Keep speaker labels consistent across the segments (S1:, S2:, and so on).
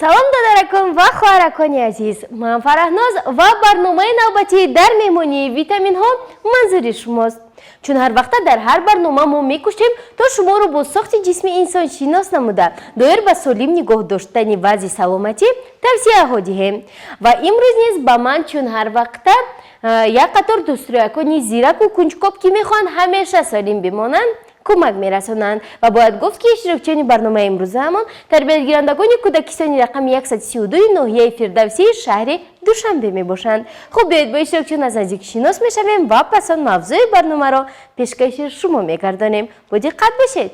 S1: Салом, додаракон ва хоҳаракони азиз! Ман Фараҳноз ва барномаи навбатии «Дар меҳмонии витаминҳо» манзури шумост. Чун ҳар вақта дар ҳар барнома мо мекӯшем, то шуморо бо сохти ҷисми инсон шинос намуда, доир ба солим нигоҳ доштани вазъи саломатӣ тавсияҳо диҳем. Ва имрӯз низ ба ман, чун ҳар вақта, як қатор дӯстрӯякони зираку кунҷкоб, ки мехоҳанд ҳамеша солим бимонанд, кӯмак мерасонанд. Ва бояд гуфт, ки иштирокчиёни барномаи имрӯзаамон тарбиятгирандагони кӯдакистони рақами 132 ноҳияи Фирдавсии шаҳри Душанбе мебошанд. Хуб, биёед, бо иштирокчиён аз наздик шинос мешавем ва пас он мавзӯи барномаро пешкаши шумо мегардонем. Бо диққат бошед.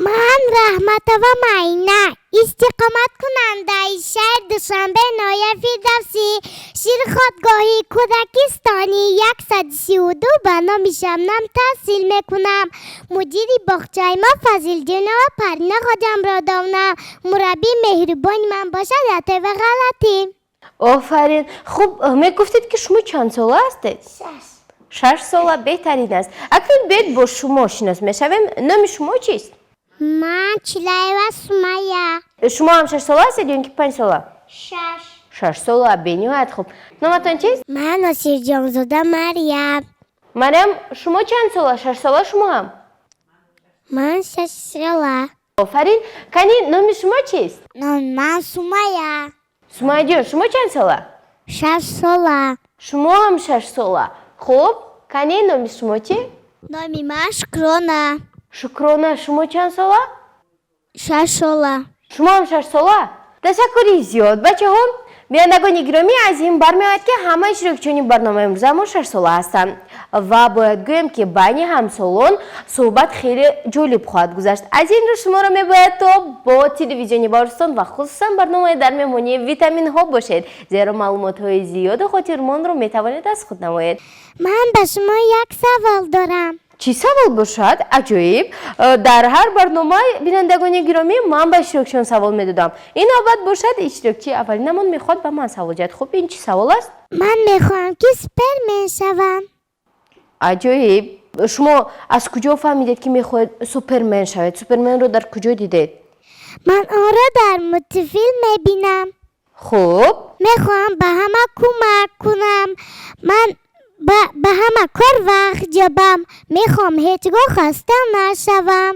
S2: Ман Раҳматова Майна, истиқоматкунандаи шаҳри Душанбе, ноҳияи Фирдавсӣ, ширхобгоҳи кӯдакистони 132 ба номи Шабнам таҳсил мекунам. Мудири боғчаи мо Фазилдинова Парина Хоҷамродовна, мураббии меҳрубони ман бошад Атоева Ғалатӣ.
S1: Офарин! Хуб, мегуфтед, ки шумо чанд сола ҳастед?
S2: 6.
S1: 6 сола, беҳтарин аст. Акнун биёед, бо шумо шинос мешавем. Номи шумо чист?
S2: Ман Чилаева Сумая.
S1: Шумо ҳам 6 сола ҳастед ё ин ки 5 сола?
S2: 6.
S1: 6 сола, бениҳоят хуб. Номатон чист?
S2: Ман Носирҷонзода Марьям.
S1: Марьям, шумо чанд сола? 6 сола шумо ҳам?
S2: Ман 6 сола.
S1: Офарин! Кани, номи шумо чист?
S2: Номи ман Сумая.
S1: Сумаяҷон, шумо чанд сола?
S2: 6 сола.
S1: Шумо ҳам 6 сола. Хуб, кани, номи шумо чӣ?
S2: Номи ман Шукрона.
S1: Шукрона, шумо чанд сола?
S2: 6 сола.
S1: Шумо ҳам 6 сола. Ташаккури зиёд, бачаҳо. Бинандагони гиромӣ, аз ин бармеояд, ки ҳамаи иштирокчиёни барномаи имрӯза мо 6 сола ҳастанд. Ва бояд гӯем, ки байни ҳамсолон суҳбат хеле ҷолиб хоҳад гузашт. Аз ин рӯ шуморо мебояд, то бо телевизиони Баҳористон ва хусусан барномаи «Дар меҳмонии витаминҳо» бошед, зеро маълумотҳои зиёду хотирмонро метавонед аз худ намоед.
S2: Ман ба шумо як савол дорам.
S1: Чӣ савол бошад? Аҷоиб! Дар ҳар барнома, бинандагони гиромӣ, ман ба иштирокчиён савол медодам. Ин навбат бошад, иштирокчии аввалинамон мехоҳад ба ман савол диҳад. Хуб, ин чӣ савол аст?
S2: Ман мехоҳам, ки Супермен шавам.
S1: Аҷоиб! Шумо аз куҷо фаҳмидед, ки мехоҳед Супермен шавед? Суперменро дар куҷо дидед?
S2: Ман онро дар мультфилм мебинам.
S1: Хуб.
S2: Мехоҳам ба ҳама кӯмак кунам. Ман ба ҳама кор вақт ёбам. Мехоҳам ҳеҷ гоҳ хаста нашавам.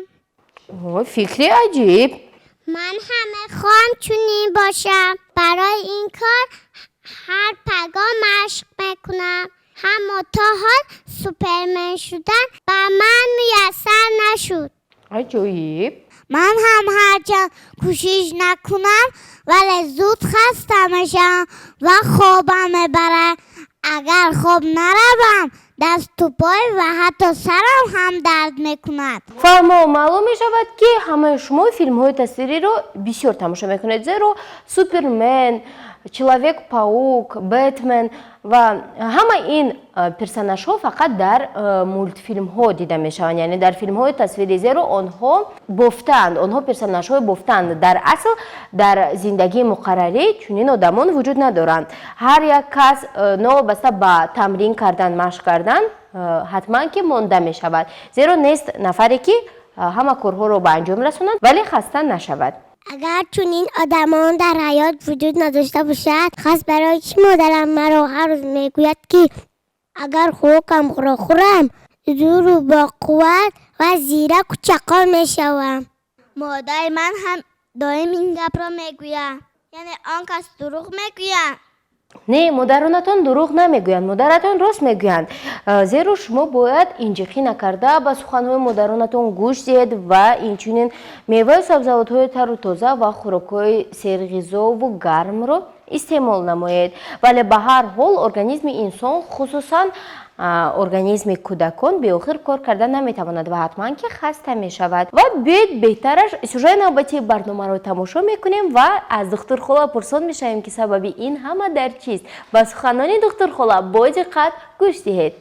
S1: О, фикри аҷиб!
S2: Ман ҳам мехоҳам чунин бошам. Барои ин кор ҳар пагоҳ машқ мекунам. Аммо то ҳол Супермен шудан ба ман муяссар нашуд.
S1: Аҷоиб!
S2: Ман ҳам ҳарчанд кӯшиш накунам, вале зуд хаста мешавам ва хобам мебарад. Агар хоб наравам, дасту пой ва ҳатто сарам ҳам дард мекунад.
S1: Фаҳмо, маълум мешавад, ки ҳамаи шумо филмҳои тасвириро бисёр тамошо мекунед, зеро Супермен, Человек Паук, Бэтмен ва ҳама ин персонажҳо фақат дар мультфилмҳо дида мешаванд, яъне дар филмҳои тасвирӣ, зеро онҳо бофтаанд, онҳо персонажҳои бофтаанд. Дар асл, дар зиндагии муқаррарӣ чунин одамон вуҷуд надоранд. Ҳар як кас, новобаста ба тамрин кардан, машқ кардан, ҳатман ки монда мешавад, зеро нест нафаре, ки ҳама корҳоро ба анҷом расонад, вале хаста нашавад.
S2: Агар чунин одамон дар ҳаёт вуҷуд надошта бошад, пас барои чӣ модарам маро ҳар рӯз мегӯяд, ки агар хӯрокамро хӯрам, зуру боқувват ва зираку чаққон мешавам? Модари ман ҳам доим ин гапро мегӯяд. Яъне он кас дурӯғ мегӯяд?
S1: Не, модаронатон дурӯғ намегӯянд, модаратон рост мегӯянд, зеро шумо бояд инҷиқӣ накарда ба суханҳои модаронатон гӯш диҳед ва инчунин меваю сабзавотҳои тару тоза ва хӯрокҳои серғизову гармро истеъмол намоед. Вале ба ҳар ҳол организми инсон, хусусан организми кӯдакон, беохир кор карда наметавонад ва ҳатман ки хаста мешавад. Ва биёед, беҳтараш сюжаи навбатии барномаро тамошо мекунем ва аз духтурхола пурсон мешавем, ки сабаби ин ҳама дар чист. Ба суханони духтурхола бо диққат гӯш диҳед.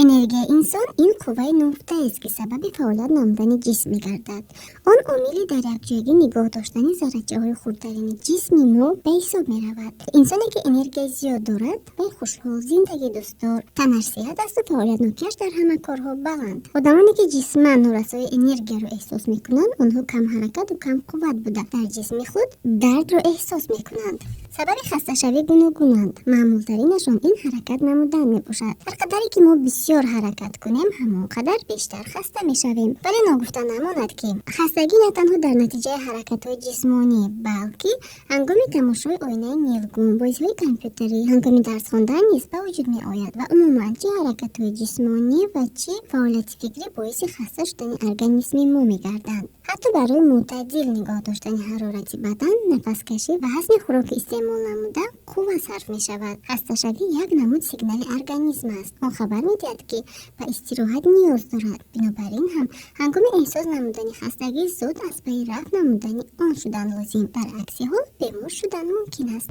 S2: Энергияи инсон
S3: Инсон ин қувваи нуҳуфтаест, ки сабаби фаъолият намудани ҷисм мегардад. Он омили дар якҷоягӣ нигоҳ доштани заррачаҳои хурдтарини ҷисми мо ба ҳисоб меравад. Инсоне, ки энергияи зиёд дорад, вай хушҳол, зиндагидӯстдор, танаш сиҳат асту фаъолиятнокиаш дар ҳама корҳо баланд. Одамоне, ки ҷисман норасоии энергияро эҳсос мекунанд, онҳо камҳаракату камқувват буда, дар ҷисми худ дардро эҳсос мекунанд. Сабаби хасташавӣ гуногунанд. Маъмултаринашон ин ҳаракат намудан мебошад. Ҳар қадаре ки мо бисёр ҳаракат кунем, ҳамон қадар бештар хаста мешавем. Вале ногуфта намонад, ки хастагӣ на танҳо дар натиҷаи ҳаракатҳои ҷисмонӣ, балки ҳангоми тамошои оинаи нилгун, бозиҳои компютерӣ, ҳангоми дарс хондан низ ба вуҷуд меояд ва умуман чӣ ҳаракатҳои ҷисмонӣ ва чӣ фаъолияти фикрӣ боиси хаста шудани организми мо мегарданд. Ҳатто барои мӯътадил нигоҳ доштани ҳарорати бадан, нафаскашӣ ва ҳазми хӯроки истеъмол намуда қувва сарф мешавад. Хасташавӣ як намуд сигнали организм аст. Он хабар медиҳад, ки ба истироҳат ниёз дорад. Бинобар ин ҳам ҳангоми эҳсос намудани хастагӣ зуд аз пайи рафъ намудани он шудан лозим. Бар акси ҳол бемор шудан мумкин аст.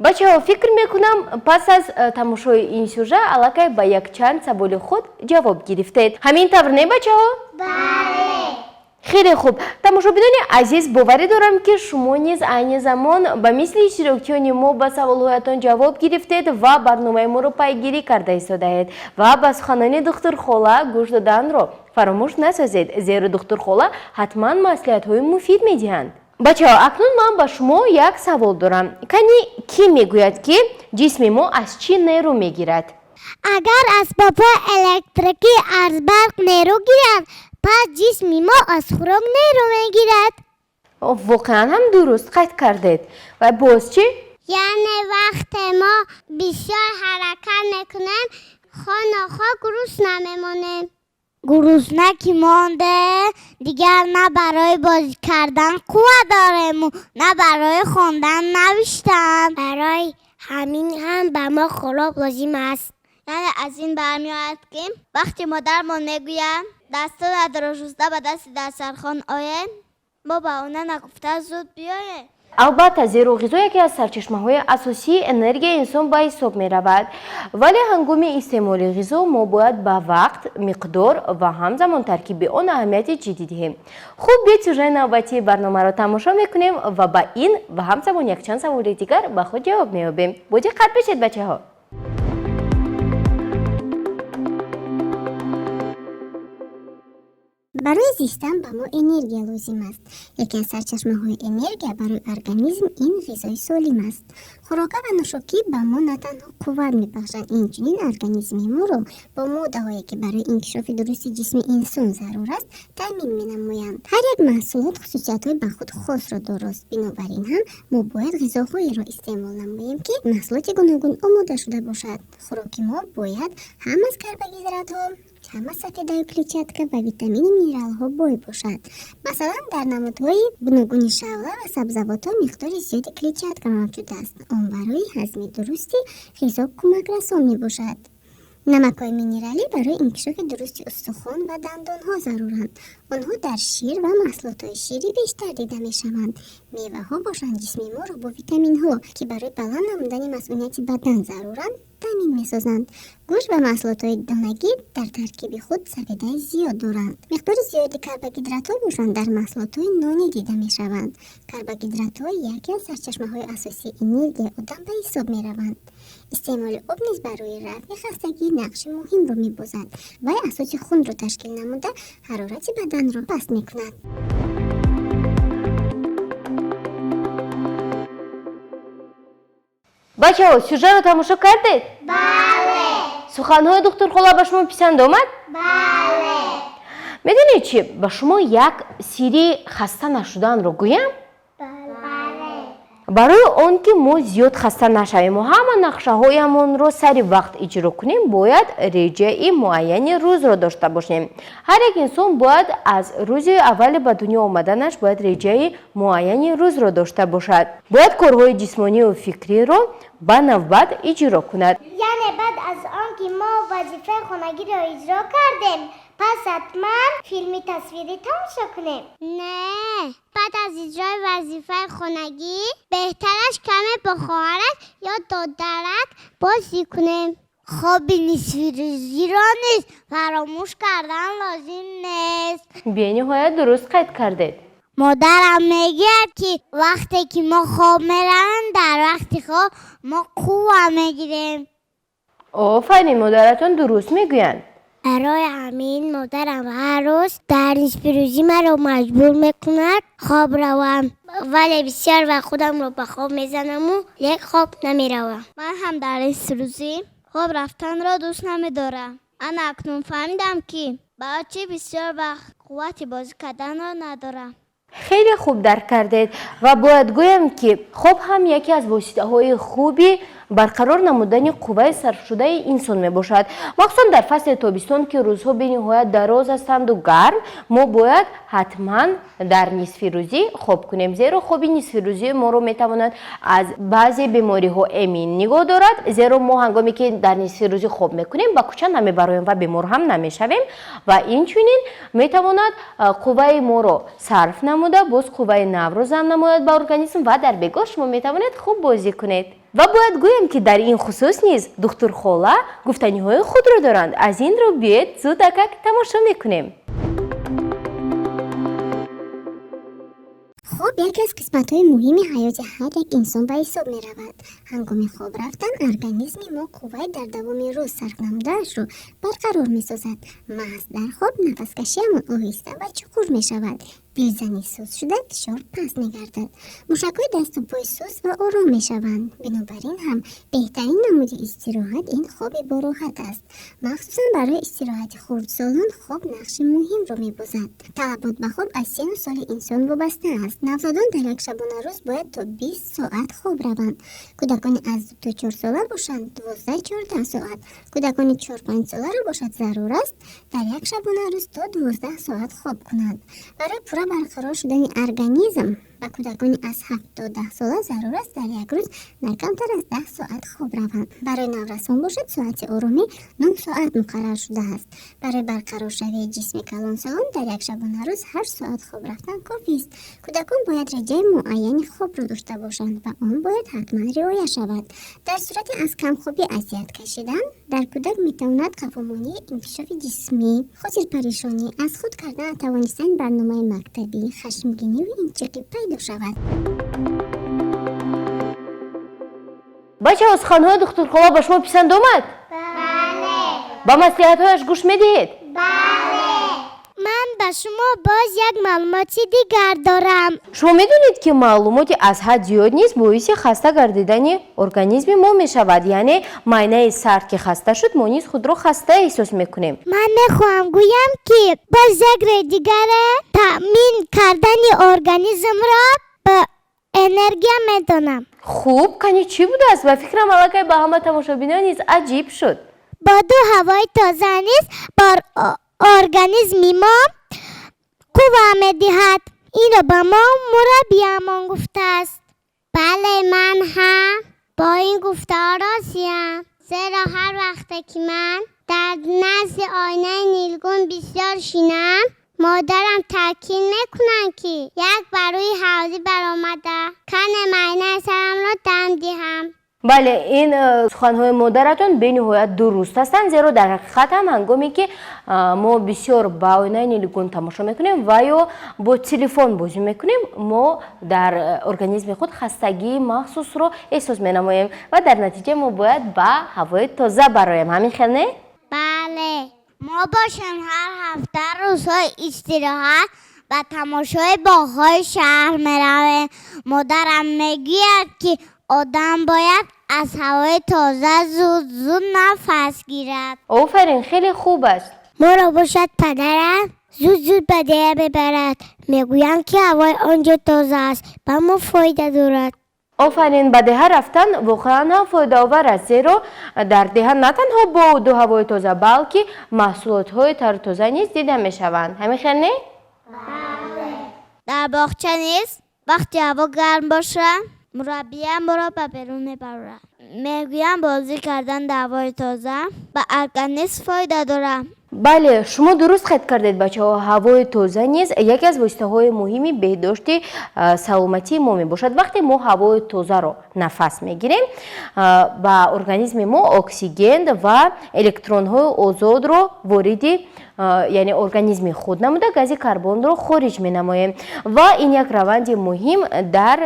S1: Бачаҳо, фикр мекунам, пас аз тамошои ин сюжет аллакай ба якчанд саволи худ ҷавоб гирифтед. Ҳамин тавр, не, бачаҳо?
S2: Бале.
S1: Хеле хуб. Тамошобинони азиз, боварӣ дорам, ки шумо низ айни замон ба мисли иштирокчиёни мо ба саволҳоятон ҷавоб гирифтед ва барномаи моро пайгирӣ карда истодаед ва ба суханони духтурхола гӯш доданро фаромӯш насозед, зеро духтурхола ҳатман маслиҳатҳои муфид медиҳанд. Бачаҳо, акнун ман ба шумо як савол дорам. Кани, кӣ мегӯяд, ки ҷисми мо аз чӣ нерӯ мегирад?
S2: Агар асбобҳои электрикӣ аз барқ нерӯ гиранд, пас ҷисми мо аз хӯрок нерӯ мегирад.
S1: Воқеан ҳам дуруст қайд кардед. Ва боз чӣ?
S2: Яъне вақте мо бисёр ҳаракат мекунем, хонохо гурусна мемонем. Гурусна ки монде, дигар на барои бозӣ кардан қувва дорему, на барои хондан, навиштан. Барои ҳамин ҳам ба мо хӯрок лозим аст.
S4: Яъне аз ин бармеояд, ки вақте модармон мегӯяд, дастонатро шуста ба дасти дастархон оед, мо ба она нагуфта зуд биёем.
S1: Албатта, зеро ғизо яке аз сарчашмаҳои асосии энергияи инсон ба ҳисоб меравад. Вале ҳангоми истеъмоли ғизо мо бояд ба вақт, миқдор ва ҳамзамон таркиби он аҳамияти ҷиддӣ диҳем. Хуб, биёед, сюжаи навбатии барномаро тамошо мекунем ва ба ин ва ҳамзамон якчанд саволи дигар ба худ ҷавоб меёбем. Бо диққат бошед, бачаҳо.
S3: Барои зистан ба мо энергия лозим аст. Яке аз сарчашмаҳои энергия барои организм ин ғизои солим аст. Хӯрока ва нӯшокӣ ба мо на танҳо қувват мебахшанд, инчунин организми моро бо моддаҳое, ки барои инкишофи дурусти ҷисми инсон зарур аст, таъмин менамоянд. Ҳар як маҳсулот хусусиятҳои ба худ хосро дорост. Бинобар ин ҳам мо бояд ғизоҳоеро истеъмол намоем, ки маҳсулоти гуногун омода шуда бошад. Хӯроки мо бояд ҳам аз карбогидратҳо, ҳам аз сафедаю клетчатка ва витамину минералҳо бой бошад. Масалан, дар намудҳои гуногуни шавла ва сабзавотҳо миқдори зиёди клетчатка мавҷуд аст. Он барои ҳазми дурусти ғизо кӯмакрасон мебошад. Намакҳои минералӣ барои инкишофи дурусти устухон ва дандонҳо заруранд. Онҳо дар шир ва маҳсулотҳои ширӣ бештар дида мешаванд. Меваҳо бошанд, ҷисми моро бо витаминҳо, ки барои баланд намудани масунияти бадан заруранд, таъмин месозанд. Гӯшт ва маҳсулотҳои донагӣ дар таркиби худ сафедаи зиёд доранд. Миқдори зиёди карбогидратҳо бошанд, дар маҳсулотҳои нонӣ дида мешаванд. Карбогидратҳо яке аз сарчашмаҳои асосии энергияи одам ба ҳисоб мераванд. Истеъмоли об низ барои рафъи хастагӣ нақши муҳимро мебозад. Вай асоси хунро ташкил намуда, ҳарорати баданро паст мекунад.
S1: Бачаҳо, сюжетро тамошо кардед?
S2: Бале.
S1: Суханҳои духтурхола ба шумо писанд омад?
S2: Бале.
S1: Медонед чӣ, ба шумо як сирри хаста нашуданро гӯям?
S2: Бале.
S1: Барои он ки мо зиёд хаста нашавем ва ҳама нақшаҳоямонро сари вақт иҷро кунем, бояд реҷаи муайяни рӯзро дошта бошем. Ҳар як инсон бояд аз рӯзи аввали ба дунё омаданаш бояд реҷаи муайяни рӯзро дошта бошад, бояд корҳои ҷисмонию фикриро ба навбат иҷро кунад.
S2: Яъне баъд аз он ки мо вазифаи хонагиро иҷро кардем, пас ҳатман филми тасвирӣ тамошо кунем? Не, баъд аз иҷрои вазифа. Вазифаи хонагӣ беҳтараш каме бо хоҳарак ё додарак бозӣ кунем.
S4: Хоби нисфирӯзиро низ фаромӯш кардан лозим нест.
S1: Бениҳоят дуруст қайд кардед.
S4: Модарам мегӯяд, ки вақте ки мо хоб меравем, дар вақти хоб мо қувва мегирем.
S1: Офарин, модаратон дуруст мегӯянд.
S2: Барои ҳамин модарам ҳар рӯз дар нисфирӯзӣ маро маҷбур мекунад хоб равам, вале бисёр вақт худамро ба хоб мезанаму лек хоб намеравам.
S4: Ман ҳам дар нисфирӯзӣ хоб рафтанро дӯст намедорам. Ана акнун фаҳмидам, ки барои чӣ бисёр вақт қуввати бозӣ карданро надорам.
S1: Хеле хуб дарк кардед ва бояд гӯям, ки хоб ҳам яке аз воситаҳои хуби барқарор намудани қувваи сарфшудаи инсон мебошад. Махсусан дар фасли тобистон, ки рӯзҳо бениҳоят дароз ҳастанду гарм, мо бояд ҳатман дар нисфирӯзӣ хоб кунем, зеро хоби нисфирӯзӣ моро метавонад аз баъзе бемориҳо эмин нигоҳ дорад, зеро мо ҳангоме ки дар нисфирӯзӣ хоб мекунем, ба кӯча намебароем ва бемор ҳам намешавем ва инчунин метавонад қувваи моро сарф намуда, боз қувваи навро зам намояд ба организм ва дар бегоҳ шумо метавонед хуб бозӣ кунед. Ва бояд гӯем, ки дар ин хусус низ духтурхола гуфтаниҳои худро доранд. Аз ин рӯ биёед, зудакак тамошо мекунем.
S3: Хоб яке аз қисматҳои муҳими ҳаёти ҳар як инсон ба ҳисоб меравад. Ҳангоми хоб рафтан организми мо қувваи дар давоми рӯз сарф намудаашро барқарор месозад. Маҳз дар хоб нафаскашиамон оҳиста ва чуқур мешавад, дилзанӣ суст шуда, фишор паст мегардад, мушакҳои дасту пой суст ва ором мешаванд. Бинобар ин ҳам беҳтарин намуди истироҳат ин хоби бароҳат аст. Махсусан барои истироҳати хурдсолон хоб нақши муҳимро мебозад. Талабот ба хоб аз сину соли инсон вобаста аст. Навзодон дар як шабонарӯз бояд то 20 соат хоб раванд. Кӯдакони аз 2 то 4 сола бошанд, 12-14 соат. Кӯдакони 4-5 соларо бошад, зарур аст дар як шабонарӯз то 12 соат хоб кунанд. Барои пурра барқарор шудани организм ба кӯдакони аз 7 то 10 сола зарур аст дар як рӯз на камтар аз 10 соат хоб раванд. Барои наврасон бошад, соати оромӣ 9 соат муқаррар шудааст. Барои барқароршавии ҷисми калонсолон дар як шабонарӯз 8 соат хоб рафтан кофист. Кӯдакон бояд реҷаи муайяни хобро дошта бошанд ва он бояд ҳатман риоя шавад. Дар сурати аз камхобӣ азият кашидан дар кӯдак метавонад қафомонии инкишофи ҷисмӣ, хотирпаришонӣ, аз худ карда натавонистани барномаи мактабӣ, хашмгиниву инчиқӣ пайдо шавад.
S1: Бачаҳо, суханҳои духтурхола ба шумо писанд омад?
S2: Бале.
S1: Ба маслиҳатҳояш гӯш медиҳед?
S2: Ман ба шумо боз як маълумоти дигар дорам.
S1: Шумо медонед, ки маълумоти аз ҳад зиёд низ боиси хаста гардидани организми мо мешавад, яъне майнаи сар ки хаста шуд, мо низ худро хаста эҳсос мекунем.
S2: Ман мехоҳам гӯям, ки боз як роҳи дигаре таъмин кардани организмро ба энергия медонам.
S1: Хуб, кани, чӣ будааст? Ба фикрам, аллакай ба ҳама тамошобинон низ аҷиб шуд.
S2: Боду ҳавои тоза низ ба организми мо қувва медиҳад. Инро ба мо мураббиямон гуфтааст. Бале, ман ҳам бо ин гуфтаҳо розиям, зеро ҳар вақте ки ман дар назди оинаи нилгун бисёр шинам, модарам таъкид мекунанд, ки як ба рӯи ҳавзӣ баромада, кане майнаи сарамро дам диҳам.
S1: Бале, ин суханҳои модаратон бениҳоят дуруст ҳастанд, зеро дар ҳақиқат ҳам ҳангоме ки мо бисёр ба оинаи нилгун тамошо мекунем ва ё бо телефон бозӣ мекунем, мо дар организми худ хастагии махсусро эҳсос менамоем ва дар натиҷа мо бояд ба ҳавои тоза бароем. Ҳамин хел, не?
S4: Бале, мо бошем ҳар ҳафта рӯзҳои истироҳат ба тамошои боғҳои шаҳр меравем. Модарам мегӯяд, ки одам бояд аз ҳавои тоза зуд зуд нафас гирад.
S1: Офарин, хеле хуб аст.
S2: Моро бошад падарам зуд зуд ба деҳа мебарад. Мегӯянд, ки ҳавои он ҷо тоза аст, ба мо фоида дорад.
S1: Офарин, ба деҳа рафтан воқеан ҳам фоидаовар аст, зеро дар деҳа на танҳо боду ҳавои тоза, балки маҳсулотҳои тару тоза низ дида мешаванд. Ҳамин хел, не?
S4: Дар боғча низ вақти ҳаво гарм бошад, мураббиям моро ба берун мебарорад. Мегӯям, бозӣ кардан дар ҳавои тоза ба организм фоида дорад.
S1: Бале, шумо дуруст қайд кардед, бачаҳо. Ҳавои тоза низ яке аз воситаҳои муҳими беҳдошти саломатии мо мебошад. Вақте мо ҳавои тозаро нафас мегирем, ба организми мо оксиген ва электронҳои озодро вориди, яъне организми худ намуда, гази карбонро хориҷ менамоем ва ин як раванди муҳим дар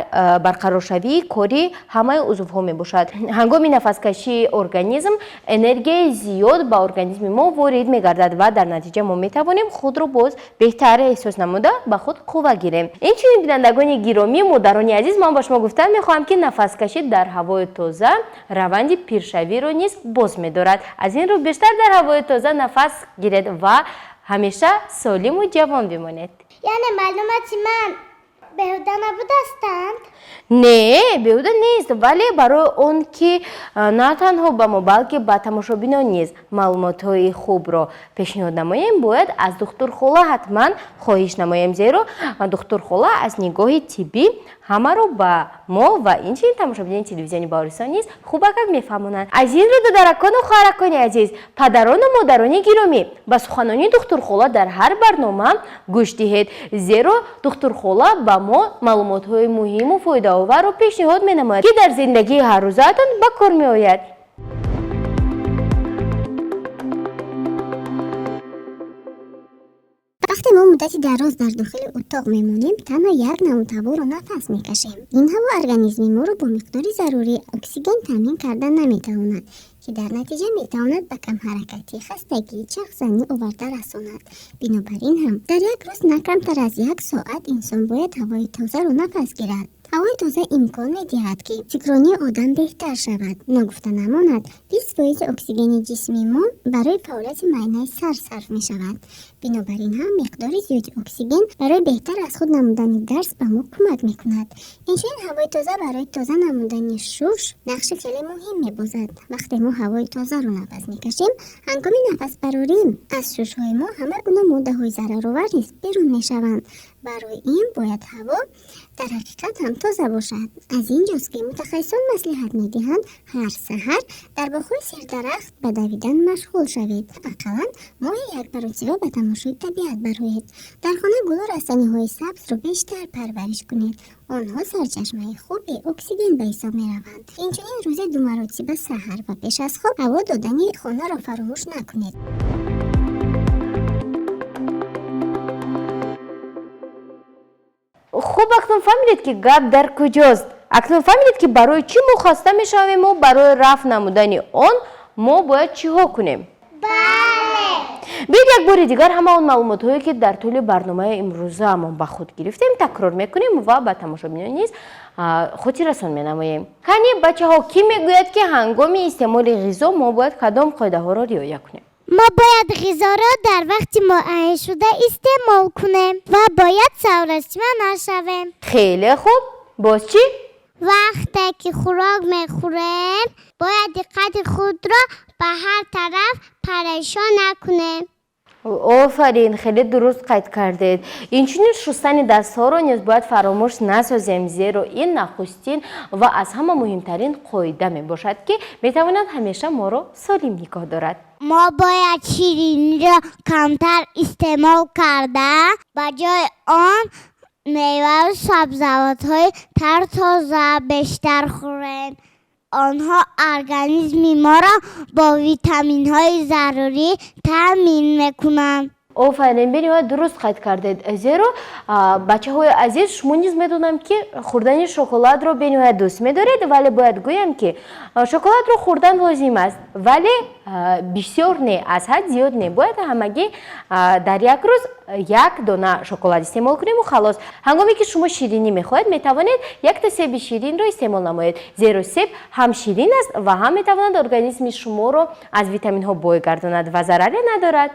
S1: барқароршавии кори ҳамаи узвҳо мебошад. Ҳангоми нафаскашии организм энергияи зиёд ба организми мо ворид мегардад ва дар натиҷа мо метавонем худро боз беҳтар эҳсос намуда, ба худ қувва гирем. Инчунин, бинандагони гиромӣ, модарони азиз, ман ба шумо гуфтан мехоҳам, ки нафаскашӣ дар ҳавои тоза раванди пиршавиро низ боз медорад. Аз ин рӯ бештар дар ҳавои тоза нафас гиред ва ҳамеша солиму ҷавон бимонед.
S4: Яъне маълумоти ман беҳуда набудастанд?
S1: Не, беҳуда нест, вале барои он ки на танҳо ба мо, балки ба тамошобинон низ маълумотҳои хубро пешниҳод намоем, бояд аз духтурхола ҳатман хоҳиш намоем, зеро духтурхола аз нигоҳи тиббӣ ҳамаро ба мо ва инчунин тамошобинони телевизиони Баҳористон низ хубакак мефаҳмонанд. Аз ин рӯ, додаракону хоҳаракони азиз, падарону модарони гиромӣ, ба суханони духтурхола дар ҳар барнома гӯш диҳед, зеро духтурхола ба мо маълумотҳои муҳиму фоидаоварро пешниҳод менамояд, ки дар зиндагии ҳаррӯзаатон ба кор меояд.
S3: Вақте мо муддати дароз дар дохили утоқ мемонем, танҳо як намуд ҳаворо нафас мекашем. Ин ҳаво организми моро бо миқдори зарурии оксиген таъмин карда наметавонад, ки дар натиҷа метавонад ба камҳаракатӣ, хастагӣ, чархзанӣ оварда расонад. Бинобар ин ҳам дар як рӯз на камтар аз як соат инсон бояд ҳавои тозаро нафас гирад. Ҳавои тоза имкон медиҳад, ки фикронии одам беҳтар шавад. Ногуфта намонад, 20 фоизи оксигени ҷисми мо барои фаъолияти майнаи сар сарф мешавад. Бинобар ин ҳам миқдори зиёди оксиген барои беҳтар аз худ намудани дарс ба мо кӯмак мекунад. Инчунин ҳавои тоза барои тоза намудани шуш нақши хеле муҳим мебозад. Вақте мо ҳавои тозаро нафас мекашем, ҳангоми нафасбарорӣ аз шушҳои мо ҳама гуна моддаҳои зараровар низ берун мешаванд. Барои ин бояд ҳаво дар ҳақиқат ҳам тоза бошад. Аз ин ҷост, ки мутахассисон маслиҳат медиҳанд, ҳар саҳар дар боғҳои сердарахт ба давидан машғул шавед. Ақаллан моҳе як маротиба ба тамошои табиат бароед. Дар хона гулу растаниҳои сабзро бештар парвариш кунед. Онҳо сарчашмаи хуби оксиген ба ҳисоб мераванд. Инчунин рӯзе ду маротиба, саҳар ва пеш аз хоб, ҳаво додани хонаро фаромӯш накунед.
S1: Хуб, акнун фаҳмидед, ки гап дар куҷост. Акнун фаҳмидед, ки барои чӣ мо хаста мешавему барои рафъ намудани он мо бояд чиҳо кунем.
S4: Бале.
S1: Биёед, як бори дигар ҳама он маълумотҳое, ки дар тӯли барномаи имрӯзаамон ба худ гирифтем, такрор мекунем ва ба тамошобинон низ хотиррасон менамоем. Кани, бачаҳо, кӣ мегӯяд, ки ҳангоми истеъмоли ғизо мо бояд кадом қоидаҳоро риоя кунем?
S4: Мо бояд ғизоро дар вақти муайяншуда истеъмол кунем ва бояд саросима нашавем.
S1: Хеле хуб, боз чӣ?
S4: Вақте ки хӯрок мехӯрем, бояд диққати худро ба ҳар тараф парешон накунем.
S1: Офарин, хеле дуруст қайд кардед. Инчунин шустани дастҳоро низ бояд фаромӯш насозем, зеро ин нахустин ва аз ҳама муҳимтарин қоида мебошад, ки метавонад ҳамеша моро солим нигоҳ дорад.
S4: Мо бояд шириниро камтар истеъмол карда, ба ҷои он меваву сабзавотҳои тартоза бештар хӯрем. Онҳо организми моро бо витаминҳои зарурӣ таъмин мекунанд.
S1: Офарин, бениҳоят дуруст қайд кардед, зеро, бачаҳои азиз, шумо низ медонам, ки хӯрдани шоколадро бениҳоят дӯст медоред, вале бояд гӯям, ки шоколадро хӯрдан лозим аст, вале бисёр не, аз ҳад зиёд не. Бояд ҳамагӣ дар як рӯз як дона шоколад истеъмол кунему халос. Ҳангоме ки шумо ширинӣ мехоҳед, метавонед якта себи ширинро истеъмол намоед, зеро себ ҳам ширин аст ва ҳам метавонад организми шуморо аз витаминҳо бой гардонад ва зараре надорад.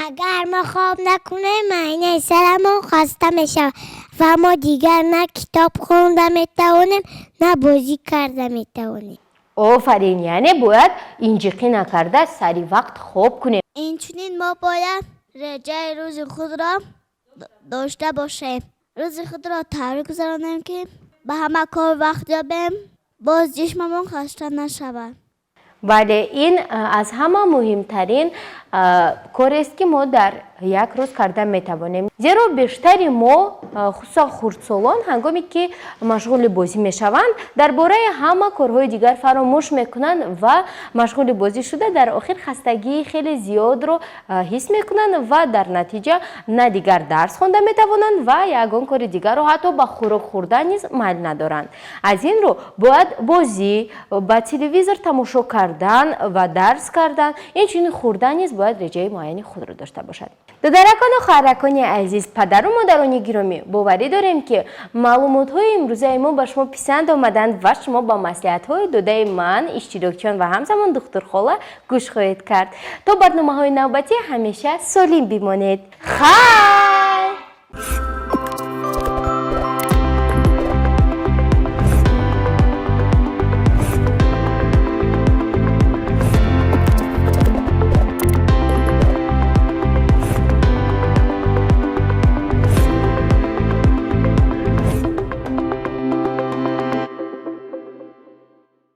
S2: Агар мо хоб накунем, майнаи сарамон хаста мешавад ва мо дигар на китоб хонда метавонем, на бозӣ карда метавонем.
S1: Офарин, яъне бояд инҷиқӣ накарда сари вақт хоб кунем.
S4: Инчунин мо бояд реҷаи рӯзи худро дошта бошем, рӯзи худро тавре гузаронем, ки ба ҳама кор вақт ёбем, боз ҷисмамон хаста нашавад.
S1: Бале, ин аз ҳама муҳимтарин. Корест, ки мо дар як рӯз карда метавонем, зеро бештари мо, хусусан хурдсолон, ҳангоме ки машғули бозӣ мешаванд, дар бораи ҳама корҳои дигар фаромӯш мекунанд ва машғули бозӣ шуда, дар охир хастагии хеле зиёдро ҳис мекунанд ва дар натиҷа на дигар дарс хонда метавонанд ва ягон кори дигарро, ҳатто ба хӯрок хӯрдан низ майл надоранд. Аз ин рӯ бояд бозӣ, ба телевизор тамошо кардан ва дарс кардан, инчунин хӯрдан низ бояд реҷаи муайяни худро дошта бошад. Додаракону хоҳаракони азиз, падару модарони гиромӣ, боварӣ дорем, ки маълумотҳои имрӯзаи мо ба шумо писанд омаданд ва шумо ба маслиҳатҳои додаи ман, иштирокчиён ва ҳамзамонухтурхола гӯш хоҳед кард. То барномаҳои навбатӣ ҳамеша солим бимонед. Хайр.